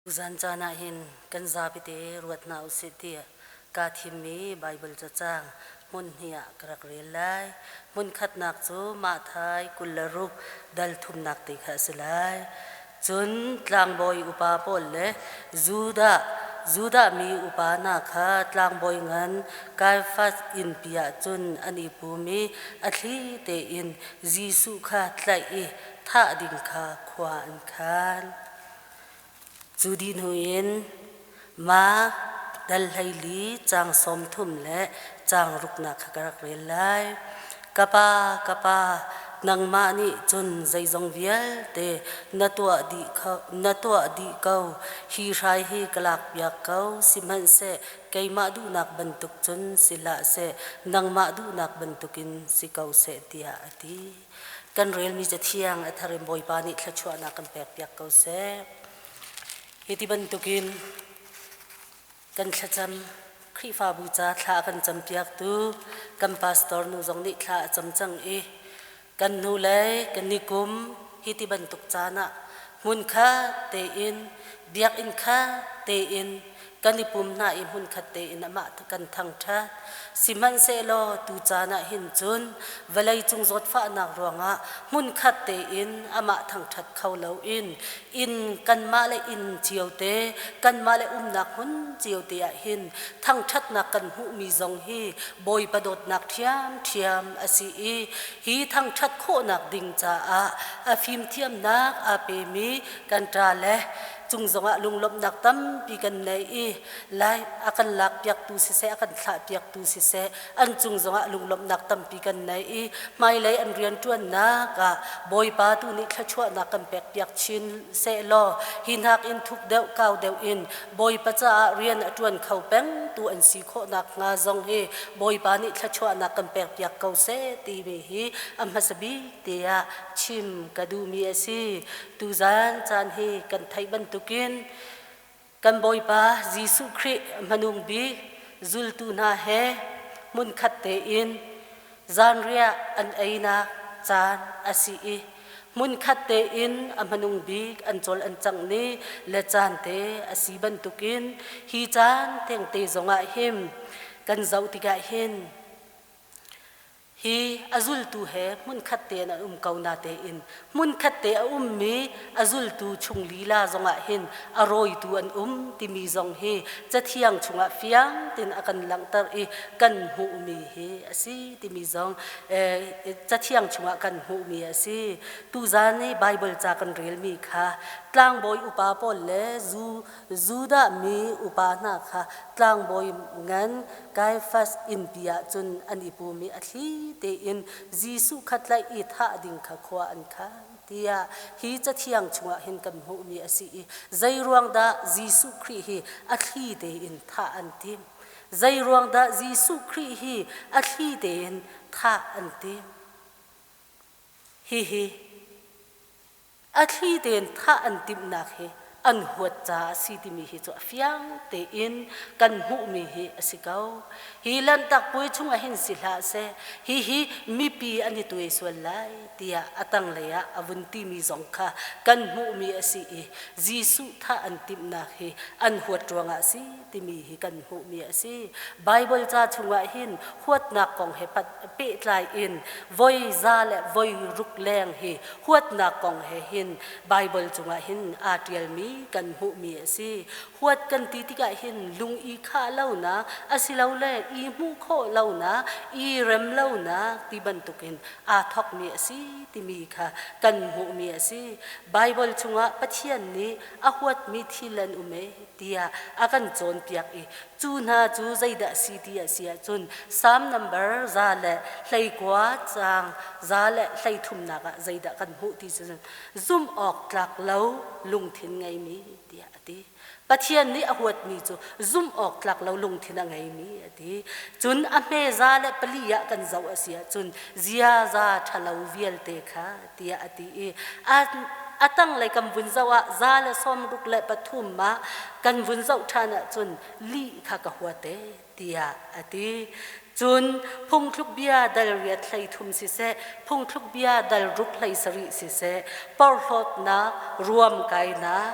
Tuzan caan ah hin kan zapite ruat hna usih tiah kaa thimmi Baibal cacang hmun hnih ah ka rak rel lai. Hmun khatnak cu Mahthai 26 dal thumnak te kha a si lai. Cun tlangbawi upa pawl le Judah Judah mi upa hna kha tlangbawi ngan Kaiafas innpi ah cun an i pum i a thli tein Jesuh kha tlaih i thah ding kha khua an khan. Cu dih hnu in mah dal 14 caang 30 le caang ruknak kha ka rak rel lai. Ka pa, ka pa, nangmah nih cun zeizong vialte na tuah dih kho, na tuah dih ko. Hi hrai hi ka lakpiak ko, sihmanhseh keimah duhnak bantuk cun si hlah seh, nangmah duhnak bantukin si ko seh, tiah a ti. Kan relmi cathiang a thar in Bawipa nih thluachuahnak kan pekpiak ko seh. Hi ti bantukin kan thlacam Khrihfabu ca thla a kan campiaktu kan pastor nu zong nih thla a cam cang i kan hnu le kan ni kum hi ti bantuk caan ah hmun khat tein biakinn khat tein kan i pum hna i hmunkhat tein amah kan thangṭhat. Sihmanhsehlaw tu caan ah hin cun vawleicung zawtfahnak ruangah hmunkhat tein amah thangṭhat kho loin inn kanmah le inn cio te kanmah le umnak hmun cio te ah hin thangṭhatnak kan hmuhmi zong hi Bawipa dawtnak ṭhiamṭhiam a si i hi thangṭhat khawhnak ding caah a fimthiamnak aa pemi kan ṭa le cung zongah lunglawmhnak tampi kan nei i lai a kan lakpiaktu siseh a kan thlahpiaktu siseh an cung zongah lunglawmhnak tampi kan nei i hmailei an rianṭuannak ah Bawipa tu nih thluachuahnak kan pekpiak chin sehlaw hi hnak in thuk deuh kau deuh in Bawipa caah rian a ṭuan kho peng tu an si khawhnak hnga zong hi Bawipa nih thluachuahnak kan pekpiak ko seh timi hi a hmasa bik te ah chim ka duhmi a si. Tuzan caan hi kan theih bantukin kan Bawipa Jesuh Khrih hmanung bik zultu hna he hmunkhat tein zanriah an einak caan a si i hmunkhat tein a hmanung bik an cawl an cangh ni le caan te a si bantukin hi caan thengte zongah hin kan zoh tikah hin Hi a zultu he hmunkhat tein an um ko natein hmunkhat te a ummi a zultu chung lila zongah hin a rawitu an um timi zong hi Cathiang chungah fiang tein a kan langhter i kan hmuhmi hi a si timi zong Cathiang chungah kan hmuhmi a si. Tuzan i Baibal ca kan relmi kha tlangbawi upa pawl le Judah mi upa hna kha tlangbawi ngan Kaiafas innpi ah cun an i pum i a thli tein Jesuh kha tlaih i thah ding kha khua an khan tiah hi cathiang chungah hin kan hmuhmi a si i zeiruang dah Jesuh Khrih hi a thli tein thah an timh? Zeiruang dah Jesuh Khrih hi a thli tein thah an timh? Hihi A thli tein thah an timhnak hi an huat caah a si timi hi cu a fiang tein kan hmuhmi hi a si ko. Hi Lanhtak Puai chungah hin si hlah seh, hihi mipi an i tuai sual lai tiah a tanglei ah a vun timi zong kha kan hmuhmi a si i Jesuh thah an timhnak hi an huat ruangah a si timi hi kan hmuhmi a si. Baibal ca chungah hin huatnak kong he pehtlai in voi za le voi ruk leng hi huatnak kong he hin Baibal cungah hin aa ṭialmi kan hmuhmi a si. Huat kan ti tikah hin lung i khah lonak asilole i hmuh khawh lonak, i rem lonak ti bantukin aa thawkmi a si timi kha kan hmuhmi a si. Baibal chungah Pathian nih a huatmi thil an um ee tiah a kan cawnpiak i cu hna cu zeidah a si ti a si ahcun Salm number 119 caang 133nak ah zeidah kan hmuh ti cu zumh awk tlak lo lungthin ngeimi tiah a ti. Pathian nih a huatmi cu zumh awk tlak lo lungthin a ngeimi a ti. Cun a hme 104 ah kan zoh a si ahcun ziaza ṭhalo vialte kha tiah a ti i a tanglei kan vun zoh ah 163 ah kan vun zoh ṭhan ahcun lih kha ka huat ee tiah a ti. Cun phungthluk bia dal 8 13 siseh, phungthluk bia dal 6 17 siseh, porhlawtnak, ruamkainak,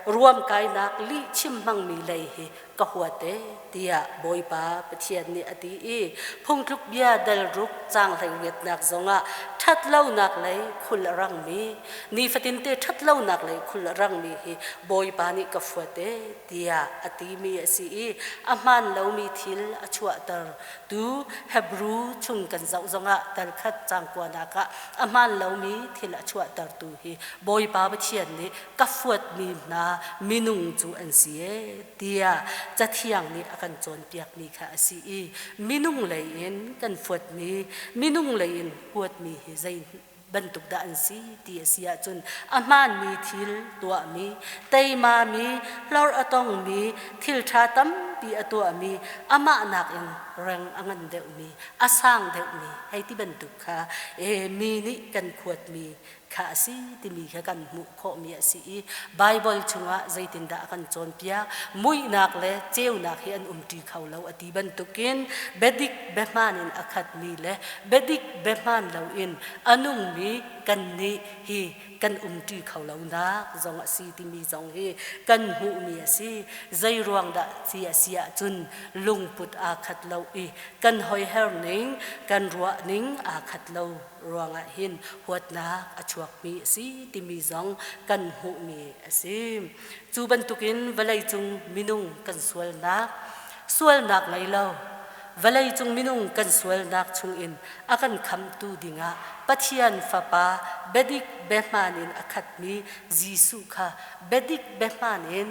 Ruamkainak lihchim hmangmi lei hi ka huat e tiah Bawipa Pathian nih a ti i phungtluk bia dal ruk caang hleiriatnak zongah ṭhatlonak lei khul a rangmi nifatinte ṭhatlonak lei khul a rangmi hi Bawipa nih ka fuat e tiah a timi a si i a hmaan lomi thil a chuahter tu Hebru chung kan zoh zongah dal khat caang kuanak ah a hmaan lomi thil a chuahtertu hi Bawipa Pathian nih ka fuatmi hna minung cu an si e tiah Cathiang nih a kan cawnpiakmi kha a si i minung lei in kan fuatmi minung lei in huatmi hi zei bantuk dah an si ti a si ahcun a hmaanmi thil tuahmi teimami hlor a tongmi thil ṭha tampi a tuahmi amah nakin reng a ngan deuhmi a sang deuhmi hei ti bantuk kha e mi nih kan khuatmi kha a si timi kha kan hmuh khawhmi a si i Baibal chungah zeitindah a kan cawnpiak? Muihnak le ceunak hi an umṭi kho lo a ti bantukin biadik biahmaan in a khatmi le biadik biahmaan loin a nungmi kannih hi kan umṭi kho lonak zong a si timi zong hi kan hmuhmi a si. Zei ruang dah ti a si ahcun lungput aa khat lo i kan hoiher ning, kan ruah ning aa khat lo ruangah hin huatnak a chuakmi a si timi zong kan hmuhmi a si. Cu bantukin vawleicung minung kan sualnak, sualnak ngei lo, vawleicung minung kan sualnak chungin a kan khamhtu dingah Pathian Fapa biadik biahmaan in a khatmi Jesuh kha biadik biahmaan in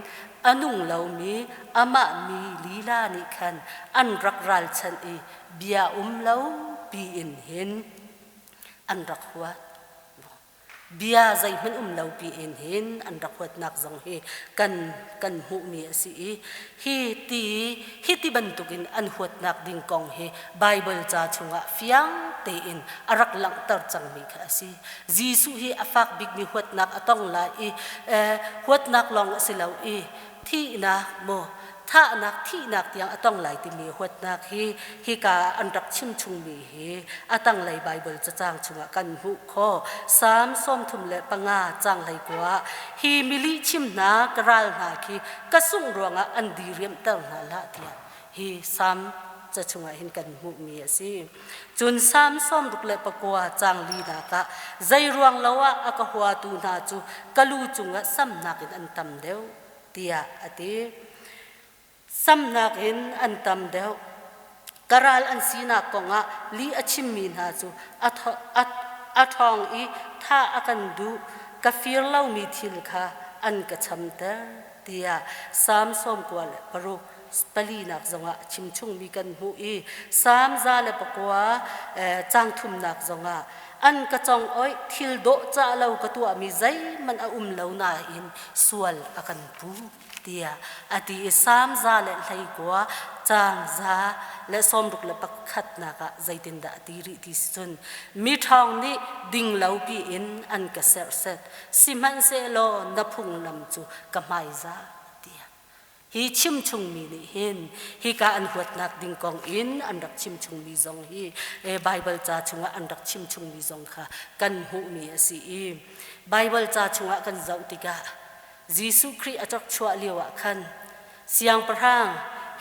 a nung lomi amah mi lila nih khan an rak ralchanh i bia um lo piin hin an rak huat. Bia zeihmanh um lo piin hin an rak huatnak zong hi kan kan hmuhmi a si i hi ti hi ti bantukin an huatnak ding kong hi Baibal ca chungah fiang tein a rak langhter cangmi kha a si. Jesuh hi a fak bikmi huatnak a tong lai i huatnak lawng a si lo i thihnak maw thahnak thihnak tiang a tong lai timi huatnak hi hika an rak chim chungmi hi a tanglei Baibal cacang chungah kan hmuh khawh. Salm 35 caang 19 hi milih chim hna ka ral hna khi ka sungh ruangah an diriamhter hna hlah tiah hi Salm ca chungah hin kan hmuhmi a si. Cun Salm 69 caang linak ah zei ruang lo ah a ka huatu hna cu ka lu cungah samnak in an tam deuh tiah a ti. Samnak in an tam deuh. Ka ral an sinak kongah lih a chimmi hna cu a ṭhawng i thah a kan duh, ka fir lomi thil kha an ka chamter tiah Salm 96 palinak zongah a chim chungmi kan hmuh i Salm 109 caang thumnak zongah an ka congoih thil dawh cah lo ka tuahmi zeihmanh a um lo nain sual a kan puh tiah a ti i Salm 119 caang 161 ah zeitindah a ti rih ti si cun miṭhawng nih ding lo piin an ka serhset sihmanhsehlaw na phunglam cu ka hmaizah tiah. Hi chimchungmi nih hin hika an huatnak ding kong in an rak chimchungmi zong hi Baibal ca chungah an rak chimchungmi zong kha kan hmuhmi a si i Baibal ca chungah kan zoh tikah Jesuh Khrih a rak chuah lio ah khan Siangpahrang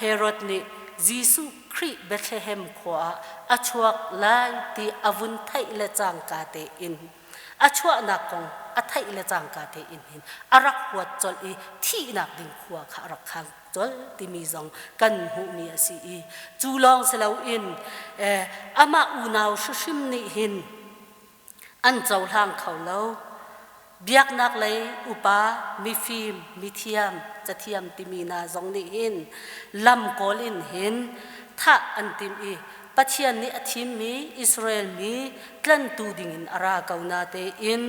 Herod nih Jesuh Khrih Bethlehem khua ah a chuak lai ti a vun theih le cangka tein a chuahnak kong a theih le cangka tein hin a rak huat colh i thihnak ding khua kha a rak khang colh timi zong kan hmuhmi a si i cu lawng si loin amah unau hrimhrim nih hin an cohlang kho lo. Biaknak lei upa mifim mithiam cathiam timi hna zong nih hin lam kawl in hin thah an timh i Pathian nih a thimmi Israel mi tlantu dingin a ra ko natein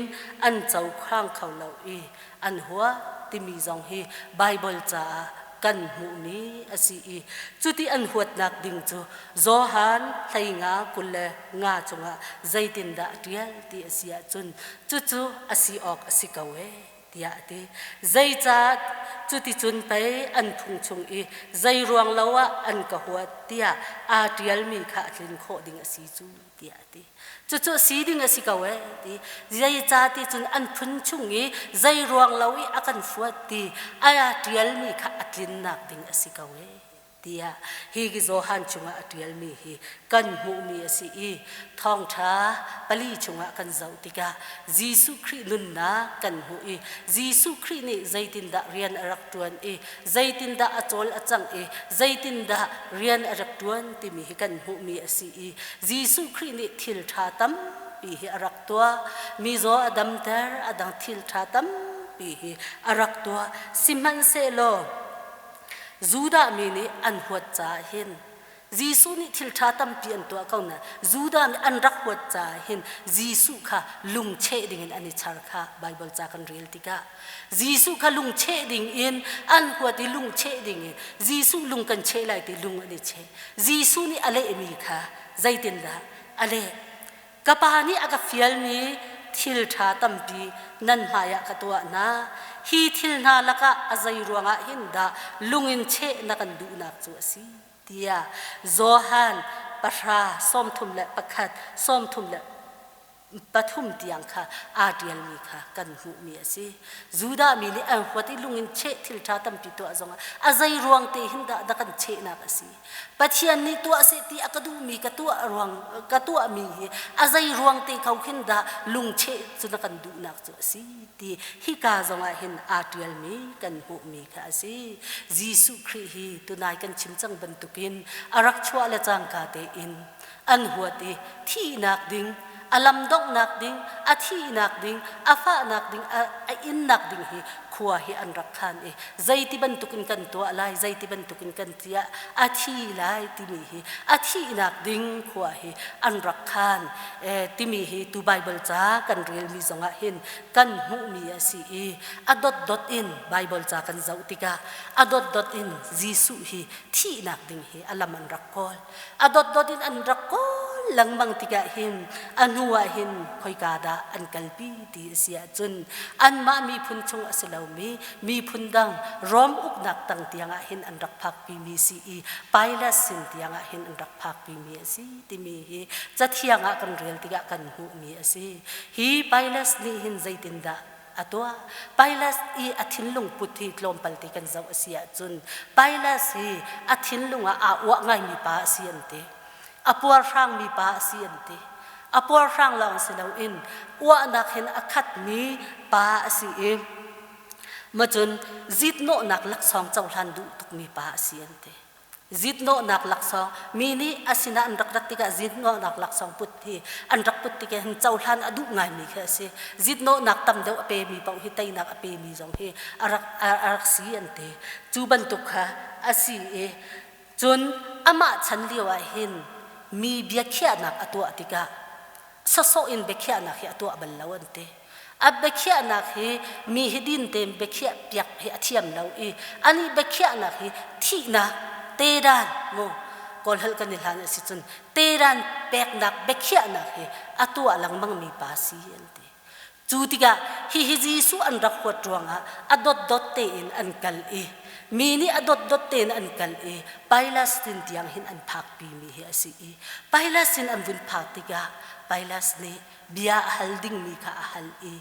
an cohlang kho lo i an hua timi zong hi Baibal caah kan hmuhmi a si i cuti an huatnak ding cu Johan 15 25 cungah zeitindah a ṭial ti a si ahcun cucu a si awk a si ko ee. tiah a ti. Zeicah cuticun pei an phung chung i zei ruang lo ah an ka huat tiah aa ṭialmi kha a tlin khawh ding a si cu tiah a ti. Cucu si ding a si ko ee ti. Zeicah ti cun an phun chung i zei ruang lo i a kan fuat ti aa ṭialmi kha a tlinnak ding a si ko ee tiah hi Johan chungah a ṭialmi hi kan hmuhmi a si i thawngṭha pali chungah kan zoh tikah Jesuh Khrih nunnak kan hmuh i Jesuh Khrih nih zeitindah rian a rak ṭuan i zeitindah a cawl a cangh i zeitindah rian a rak ṭuan timi hi kan hmuhmi a si i Jesuh Khrih nih thil ṭha tampi hi a rak tuah. Mizaw a damter, a dang thil ṭha tampi hi a rak tuah. Sihmanhsehlaw Judah mi nih an huat caah hin Jesuh nih thil ṭha tampi an tuah ko nain Judah nih an rak huat caah hin Jesuh kha lungcheh dingin an i char kha Baibal ca kan rel tikah Jesuh kha lungcheh dingin an huat i lungcheh dingin Jesuh lung kan cheh lai ti lung an i cheh. Jesuh nih a lehmi kha zeitindah a leh? Ka pa nih a ka fialmi thil ṭha tampi nan hmaiah ka tuah hna. Hi thil hna lakah a zei ruangah hin dah lung in cheh na kan duhnak cu a si? Tiah Johan pahra 31 33 tiang kha aa ṭialmi kha kan hmuhmi a si. Judah mi nih an huat i lung in cheh thil ṭha tampi tuah zongah a zei ruang te hin dah dah kan chehnak a si? Pathian nih tuah seh ti a ka duhmi ka tuah ruang ka tuahmi hi a zei ruang te ko khin dah lungcheh cu na kan duhnak cu a si ti hika zongah hin aa ṭialmi kan hmuhmi kha a si. Jesuh Khrih hi tunai kan chim cang bantukin a rak chuah le cangka tein an huat i thihnak ding a lam donghnak ding, a thihnak ding, a fahnak ding, a innak ding hi khua hi an rak khan i zeiti bantukin kan tuah lai, zeiti bantukin kan tiah a thi lai timi hi a thihnak ding khua hi an rak khan timi hi tu Bible ca kan relmi zongah hin kan hmuhmi a si i a dotdot in Bible ca kan zoh tikah a dotdot in Jesuh hi thihnak ding hi a lam an rak kawl. A dotdot in an rak kawl lengmang tikah hin a hnu ah hin khoika dah an kalpi ti a si ahcun anmah miphun chung a si lomi miphun dang Rom uknak tang tiangah hin an rak phakpimi si i Pilate sin tiangah hin an rak phakpimi a si timi hi cathiang ah kan rel tikah kan hmuhmi a si. Hi Pilate nih hin zeitindah a tuah. Pilate i a thinlung put hi tlawmpal te kan zoh a si ahcun Pilate hi a thinlung ah aa uah ngaimi pa a si an ti. A puarhrangmi pa a si an ti. A puarhrang lawng si loin uahnak hin a khatmi pa a si i macun zitnawhnak laksawng cohlan duh tukmi pa a si an ti. Zitnawhnak laksawng mi nih a sinah an rak rat tikah zitnawhnak laksawng put hi an rak put tikah hin cohlan a duh ngaimi khi a si. Zitnawhnak tam deuh a pemi paoh hi teinak a pemi zong hi a rak, a rak si an ti. Cu bantuk kha a si i cun amah chan lio ah hin mi biakhiahnak a tuah tikah sawsawh in biakhiahnak hi a tuah bal lo an ti. A biakhiahnak hi mi hi din tein biakhiah piak hi a thiam lo i ani biakhiahnak hi thihnak tedan mu kawlholh kan i hlan a si cun tedan peknak biakhiahnak hi a tuah lengmang mi pa si an ti. Cu tikah hihi Jesuh an rak huat ruangah a dotdot tein an kal i mi nih a dotdot tein an kal i Pilate sin tiang hin an phakpi mi hi a si i Pilate sin an vun phak tikah Pilate nih bia a hal dingmi kha a hal i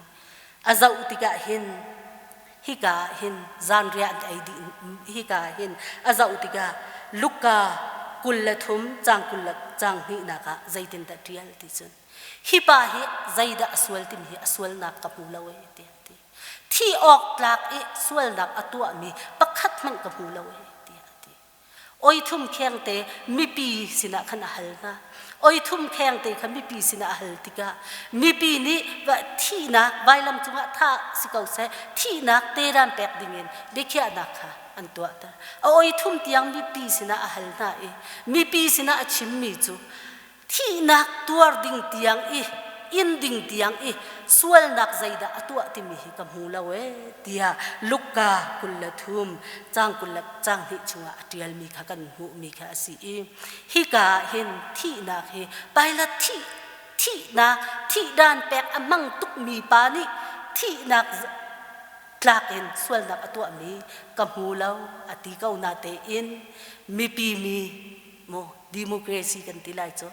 a zoh tikah hin hika ah hin zanriah an ei dih hika ah hin a zoh tikah Luka 23 caang 20 le caang hnihnak ah zeitindah ṭial ti cun hi pa hi zeidah a sual timi hi a sualnak ka hmu lo ee tiah a ti. Thi awk tlak i sualnak a tuahmi pakhat hmanh ka hmu lo ee tiah a ti. Oi thum khengte mipi sinah khan a hal hna. Oi thum khengte kha mipi sinah a hal tikah mipi nih thihnak vailam cungah thah si ko seh thihnak teran pek dingin biakhiahnak kha an tuahter. A oi thum tiang mipi sinah a hal hna i mipi sinah a chimmi cu Thihnak tuar ding tiang i inn ding tiang i sualnak zeidah a tuah timi hi ka hmu lo ee tiah Luka 23 caang 20 le caang hnih chungah a ṭialmi kha kan hmuhmi kha a si i hika ah hin thihnak hi Pilate thih thihnak thihdan pek a hmang tukmi pa nih thihnak. tlak in sualnak a tuahmi ka hmu lo a ti ko na tein mipi mi mu democracy kan ti lai cu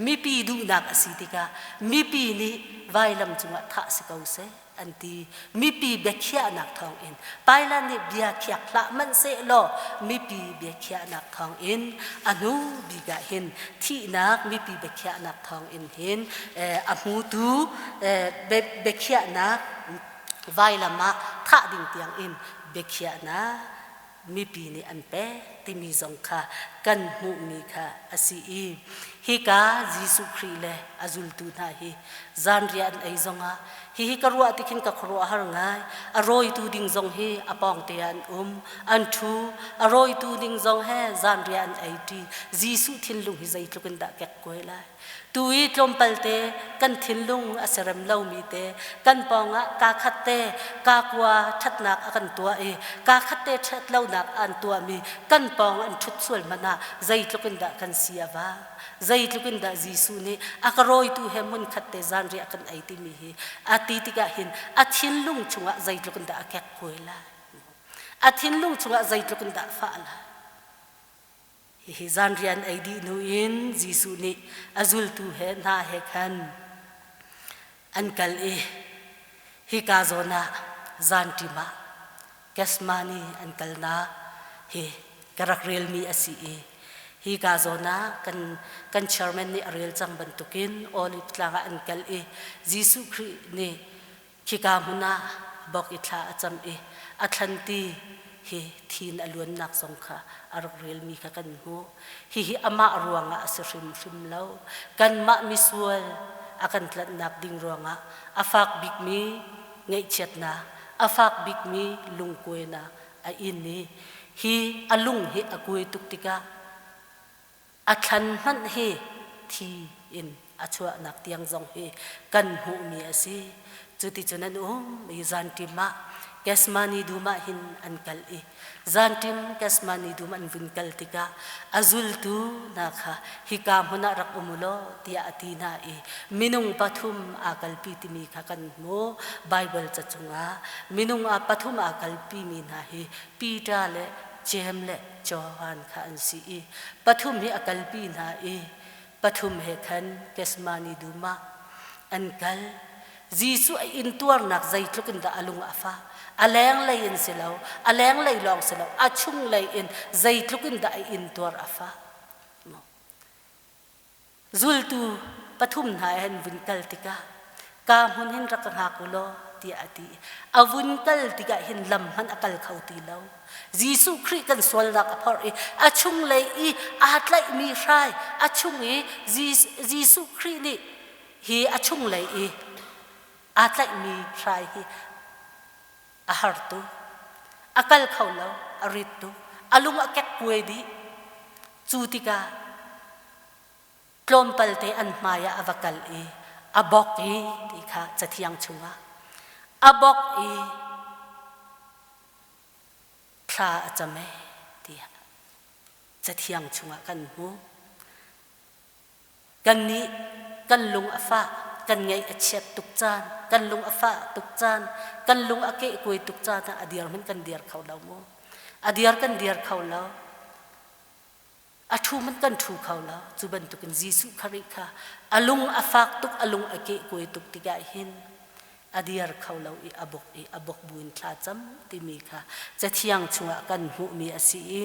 mipi duhnak a si tikah mipi nih vailam cungah thah si ko seh an ti. Mipi biakhiahnak thawngin Pailan nih bia khiak hlah hmanh sehlaw mipi biakhiahnak thawngin a hnu bik ah hin thihnak mipi biakhiahnak thawngin hin a hmutu biakhiahnak vailam ah thah ding tiang in biakhiahnak mipi nih an pek timi zong kha kan hmuhmi kha a si i hika Jesuh Khrih le a zultu hna hi zanriah an ei zongah hihi ka ruah ti khin ka khuaruahhar ngai. A rawitu ding zong hi a pawngte ah an um, an ṭhu. A rawitu ding zong he zanriah an ei ṭi. Jesuh thinlung hi zeitluk in dah kekkuai lai. Tu i tlawmpal te kan thinlung a serem lomi te kan pawngah kaa khat te kaa kua ṭhatnak a kan tuah i kaa khat te ṭhat lonak an tuahmi kan pawng an ṭhut sual hmanh ah zeitluk in dah kan si a vang. Zeitluk in dah Jesuh nih a ka rawitu he hmunkhat te zanriah kan ei timi hi a ti tikah hin a thinlung chungah zeitluk in dah a kekkuai lai. A thinlung chungah zeitluk in dah fah lai. Hihi zanriah an ei dih hnu in Jesuh nih a zultu he hna he khan an kal i hika zawn ah zanṭim ah Gethsemane an kalnak hi ka rak relmi a si i hika zawn ah kan kan chairman nih a rel cang bantukin Olive tlang ah an kal i Jesuh Khrih nih Khika hmun ah bok i thla a cam i a thlanti hi thin a luannak zong kha a rak relmi kha kan hmuh. Hihi amah ruangah a si hrimhrim lo. Kanmah misual a kan tlanhnak ding ruangah a fak bikmi ngaihchiatnak, a fak bikmi lungkuainak a in i hi a lung hi a kuai tuk tikah a thlan hmanh hi thi in a chuahnak tiang zong hi kan hmuhmi a si. Cuticun an um i zanṭim ah Gethsemane dum ah hin an kal i zanṭim Gethsemane dum an vun kal tikah a zultu hna kha hika hmun ah rak um u law tiah a ti hna i minung pathum aa kalpi timi kha kan hmuh. Baibal ca chungah minung a pathum aa kalpimi hna hi Peter le Jeim le Johan kha an si i pathum hi a kalpi hna i pathum he khan Gethsemane dum ah an kal. Jesuh a intuarnak zeitluk in dah a lung a fah. A lenglei in si lo, a lenglei lawng si lo, a chunglei in zeitluk in dah a intuar a fah. Zultu pathum hna he an vun kal tikah ka hmun hin rak ka hngak u law tiah a ti. A vun kal tikah hin lam hmanh a kal kho ti lo. Jesuh Khrih kan sualnak a phorh i a chunglei i aa tlaihmi hrai a chung i Jesuh Khrih nih hi a chunglei i aa tlaihmi hrai hi a har tuk. A kal kho lo, a rit tuk, a lung a kekkuai dih. Cu tikah tlawmpal te an hmai ah a va kal i a bok i ti kha cathiang chungah a bok i thla a cam e tiah cathiang chungah kan hmuh. Kannih kan lung a fah, kan ngaih a chiat tuk caan, kan lung a fah tuk caan, kan lung a kehkuai tuk caan ah a dir hmanh kan dir kho lo mu. A dir kan dir kho lo. A ṭhu hmanh kan ṭhu kho lo. Cu bantukin Jesuh Khrih kha a lung a fak tuk, a lung a kehkuai tuk tikah hin a dir kho lo i a bok i a bok buin thla cam timi kha cathiang chungah kan hmuhmi a si i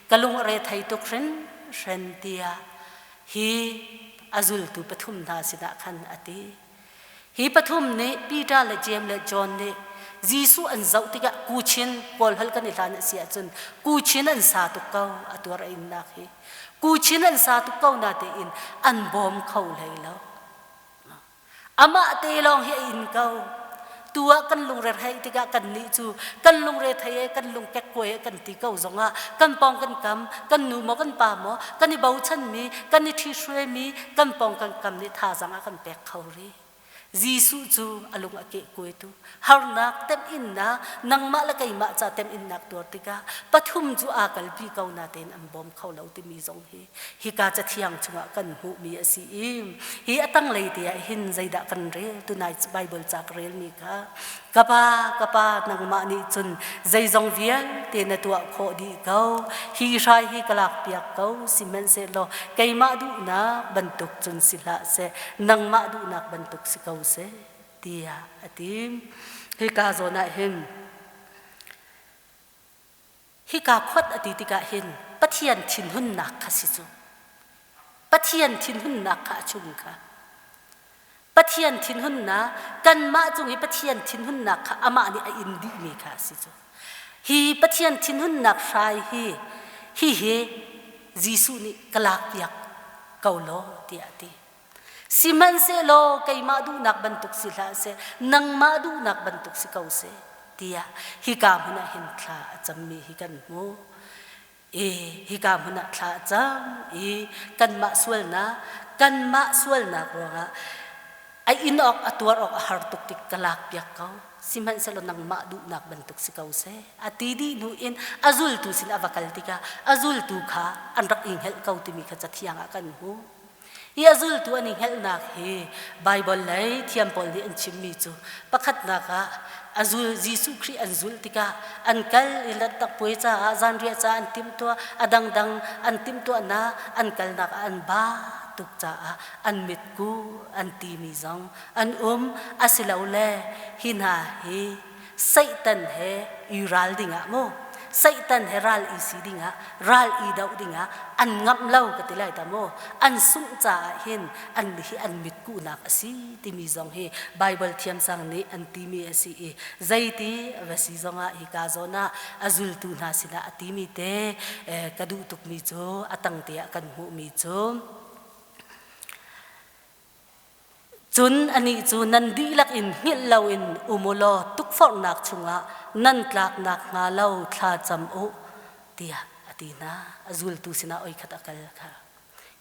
ka lung a re thei tuk hrinhran tiah hi a zultu pathum hna sinah khan a ti. Hi pathum nih Peter le Jeim le John nih Jesuh an zoh tikah kuchin kawlhal kan i hlan a si ahcun kuchin an sa tuk ko a tuar a innak hi kuchin an sa tuk ko na tein an bawm kho hlei lo. Amah te lawng hi a in ko. Tu ah kan lungre theih tikah kannih cu kan lungre thei e kan lung kekkuai e kan ti ko zongah kan pawng kan kam kan nu maw kan pa maw kan i bochanmi kan i ṭhihruaimi kan pawng kan kam nih thazaang a kan pek kho rih. Jesuh cu a lung a kehkuaitu, harnak, temhinnak, nangmah le keimah ca temhinnak tuar tikah pathum cu aa kalpi ko natein an bawm kho lo timi zong hi hika cathiang chungah kan hmuhmi a si i hi a tanglei te ah hin zeidah kan rel tunai Bible ca ka relmi kha Ka pa, ka pa, nangmah nih cun zeizong vialte na tuah khawh dih ko. Hi hrai hi ka lakpiak ko, sihmanhsehlaw keimah duhnak bantuk cun si hlah seh, nangmah duhnak bantuk si ko seh, tiah a ti. Hika zawn ah hin hika khuat a ti tikah hin Pathian thinhunnak kha si cu. Pathian thinhunnak kha a chung kha. Pathian thinhunnak kanmah cung i Pathian thinhunnak kha amah nih a in dihmi kha a si cu. Hi Pathian thinhunnak hrai hi hihi Jesuh nih ka lakpiak ko law tiah a ti. Sihmanhsehlaw keimah duhnak bantuk si hlah seh, nangmah duhnak bantuk si ko seh, tiah hika hmun ah hin thla a cammi hi kan hmuh. I hika hmun ah thla a cam i kanmah sualnak, kanmah sualnak ruangah a in awk a tuar awk a har tuk tik ka lakpiak ko. Sihmanhsehlaw nangmah duhnak bantuk si ko seh. A ti dih hnu in a zultu sin a va kal tikah a zultu kha an rak i hngelh ko timi kha cathiang ah kan hmuh. Hi a zultu an i hngelhnak hi Baibal lei thiam pawl nih an chimmi cu pakhatnak ah a zul Jesuh Khrih an zulh tikah an kal i Lanhtak Puai caah zanriah caah an timhtuah a dangdang an timhtuahnak an kalnak ah an ba tuk caah an mitku an timi zong an um asilole hi hna hi Satan he i ral dingah mu Satan he ral i si dingah ral i doh dingah an ngamh lo ka ti lai ta mu an sungh caah hin an hi an mitkuhnak a si timi zong hi Bible thiamsang nih an timi a si i zeiti va si zongah hika zawn ah a zultu hna sinah a timi te ka duh tukmi cu a tangte ah kan hmuhmi cu Cun anih cu nan dihlak in hngilh loin um u law tukforhnak chungah nan tlak nakhnga lo thla cam u, tiah a ti hna. A zultu sinah oi khat a kal kha.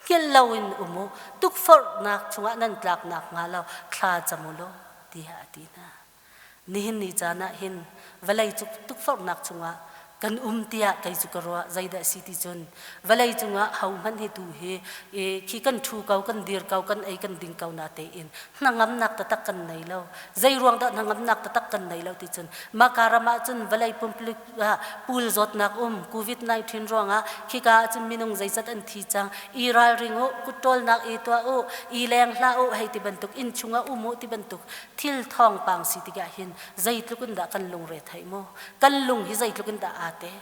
Hngilh loin um u, tukforhnak chungah nan tlak nakhnga lo thla cam u law, tiah a ti hna. Nihin ni caan ah hin vawlei cu tukforhnak chungah kan um tiah kei cu ka ruah. Zeidah a si ti cun vawlei cungah hohmanh hi tu hi khi kan ṭhu ko, kan dir ko, kan ei kan ding ko na tein hnangamnak taktak kan nei lo. Zei ruang dah hnangamnak taktak kan nei lo ti cun mahka ram ah cun vawlei pumpuluk ah pul zawtnak um COVID-19 ruangah khika ah cun minung zeizat an thi cang. I ralring u, kut ṭawlnak i tuah u, i leng hlah u hei ti bantuk inn chungah um u ti bantuk thil thawngpang si tikah hin zeitluk in dah kan lungre theih mu kan lung hi zeitluk in dah aa te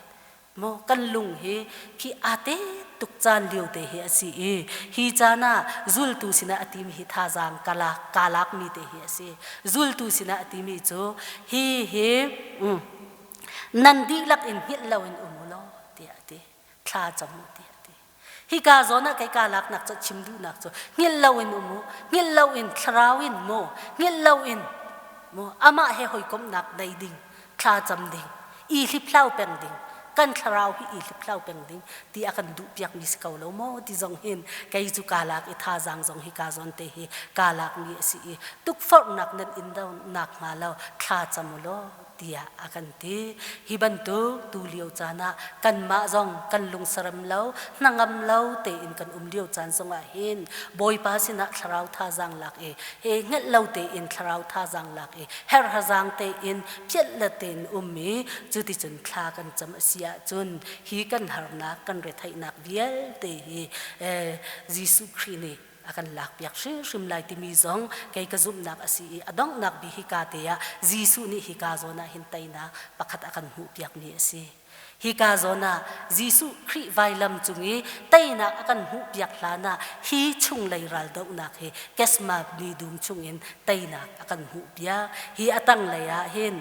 mu kan lung hi khi aa te tuk caan lio te hi a si i hi caan ah zultu sinah a timi hi thazaang ka lak kaa lakmi te hi a si zultu sinah a timi cu hi hi nan dihlak in hngilh loin um u law tiah a ti thla cam u tiah a ti Hika zawn ah kei kaa laknak cu chim duhnak cu hngilh loin um u, hngilh loin thlarau in maw, hngilh loin maw amah he hawikomhnak nei ding, thla cam ding, i hliphlau peng ding, kan thlarau hi i hliphlau peng ding ti a kan duhpiakmi si ko lo maw ti zong hin kei cu kaa lak i thazaang zong hi kaa zawn te hi kaa lakmi a si i tukforhnak nan in do nakhnga lo thla cam u law tiah a kan ti. Hi bantuk tu lio caan ah kanmah zong kan lungserem lo, hnangam lo tein kan um lio caan zongah hin Bawipa sinah thlarau thazaang lak i he hngelh lo tein thlarau thazaang lak i herhazang tein phiat le tein um i cuticun thla kan cam a si ahcun hi kan harnak kan retheihnak vialte hi Jesuh Khrih nih a kan lakpiak hrimhrim lai timi zong kei ka zumhnak a si i a donghnak bik hika te ah Jesuh nih hika zawn ah hin teinak pakhat a kan hmuhpiakmi a si. Hika zawn ah Jesuh Khrih vailam cung i teinak a kan hmuhpiak hlan ah hi chunglei raldohnak hi Gethsemane dum chungin teinak a kan hmuhpiak. Hi a tanglei ah hin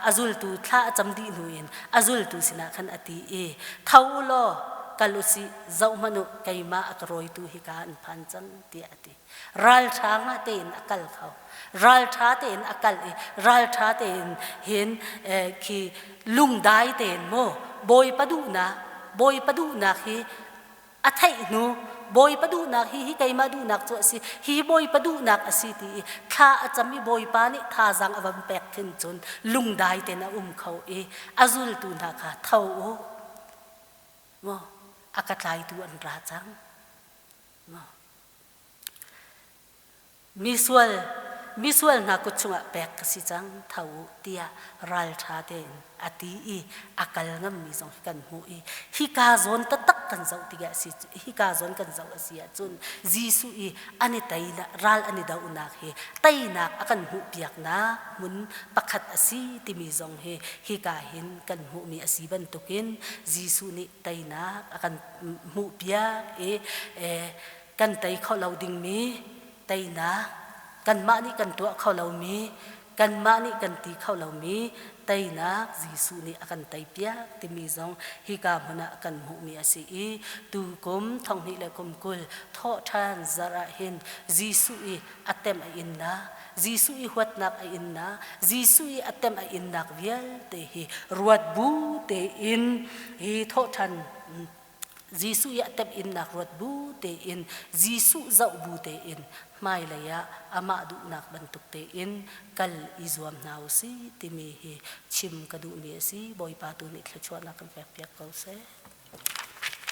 a zultu thla a cam dih hnu in a zultu sinah khan a ti i tho u law kal u sih zohhmanh u keimah a ka rawitu hika an phan cang tiah a ti ralṭha nga tein a kal kho ralṭha tein a kal i ralṭha tein hin khi lungdai tein mu bawipa duhnak bawipa duhnak hi a theih hnu Bawipa duhnak hi hi keimah duhnak cu a si, hi Bawipa duhnak a si ti i thla a cam i Bawipa nih thazaang a van pek khin cun lungdai tein a um kho i a zultu hna kha tho u maw a ka tlaitu an ra cang maw Misual, misual hna kut chungah pek ka si cang, tho u, tiah ralṭha tein a ti i a kal ngammi zong hi kan hmuh i hika zawn taktak kan zoh tikah si hika zawn kan zoh a si ahcun Jesuh i an i teinak ral an i dohnak hi teinak a kan hmuhpiaknak hmun pakhat a si timi zong hi hika hin kan hmuhmi a si bantukin Jesuh nih teinak a kan hmuhpiak i kan tei kho lo dingmi teinak kanmah nih kan tuah kho lomi kanmah nih kan ti kho lomi teinak Jesuh nih a kan teipiak timi zong hika hmun ah kan hmuhmi a si i tukum thonghnih le kum 20 thawhṭhan zarh ah hin Jesuh i a temh a innak Jesuh i huatnak a innak Jesuh i a temh a innak vialte hi ruat bu tein hi thawhṭhan Jesuh i a temhinnak ruat bu tein Jesuh zoh bu tein hmailei ah amah duhnak bantuk tein kal i zuam hna u sih timi hi chim ka duhmi a si. Bawipa tu nih thluachuahnak kan pekpiak ko seh.